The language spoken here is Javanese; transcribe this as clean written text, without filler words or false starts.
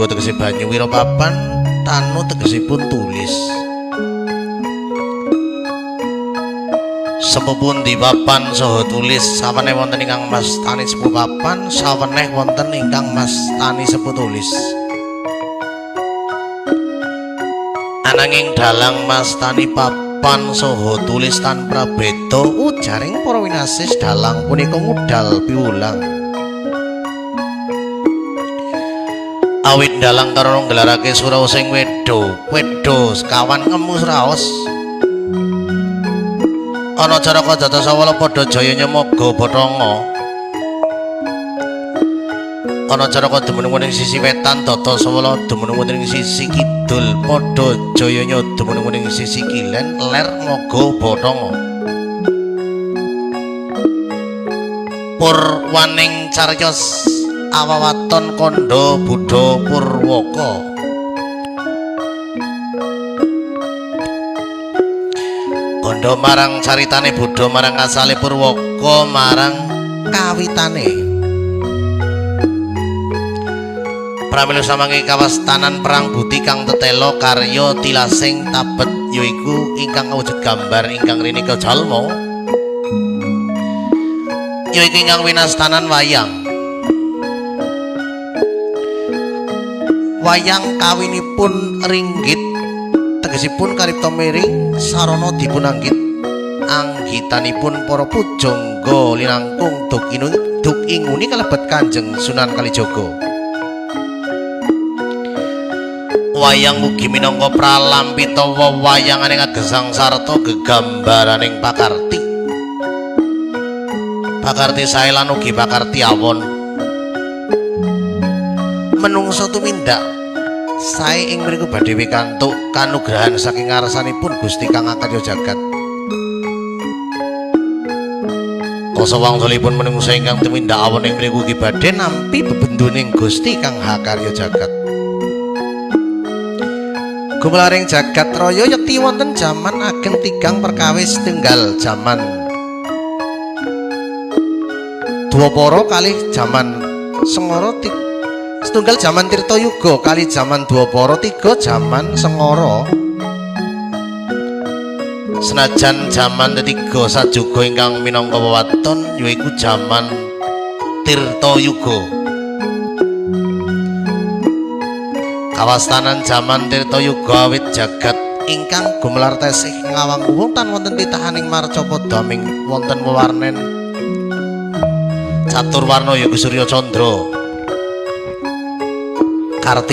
Tegese banyu, wira papan tanu tegesipun tulis. Sepuh pundi papan saha tulis, saweneh wonten ingkang mastani sepuh papan, saweneh wonten ingkang mastani sepuh tulis. Ananging dalang mastani papan saha tulis tan prabeda ujaring para winasis dalang punika ngudal piwulang. Awit dalang karana nggelarake suraos ing wedha, wedha sekawan ngemu suraos. Ana caraka Datasawala padha jaya nyemaga bathanga. Ana caraka dumunung ing sisi wetan, Datasawala dumunung ing sisi kidul, padha jayanya dumunung ing sisi kilen ler maga bathanga. Purwaning cariyos awawaton kandha Buddha Purwaka. Kandha marang caritane Buddha marang asale Purwaka marang kawitane. Pramila samangke kawastanan perang buti kang tetela karya tilasing tabet yaiku ingkang awujud gambar ingkang rinika jalma yaiku ingkang winastanan wayang. Wayang kawinipun ringgit tegesipun karipta miring sarana dipunanggit anggitanipun para pujangga linangkung duk inguni kalebet Kanjeng Sunan Kalijaga. Wayang ugi minangka pralampita wewayanganing agesang sarta gegambaraning pakarti. Pakarti sae lan ugi pakarti awon. Menungsa tumindak sae ing mriku badhe wikantuk kanugrahan saking ngarsanipun Gusti kang akarya jagat. Kasa wangsulipun menungsa ingkang tumindak awon ing mriku ugi badhe nampi bebenduning Gusti kang hakarya jagat. Gumelaring jagat raya yekti wonten jaman ageng tigang perkawis tunggal jaman Dwapara kalih jaman Sengara setunggal jaman Tirtayuga kali jaman Dwapara tiga jaman Sengara. Senajan jaman ketiga sajuga ingkang minangka wewaton yaiku jaman Tirtayuga. Kawastanan jaman Tirtayuga awit jagat ingkang gumelar tesih ngawang uwung tan wonten titahaning marcapa daming wonten wewarnen catur warna yaiku Surya Candra. Karti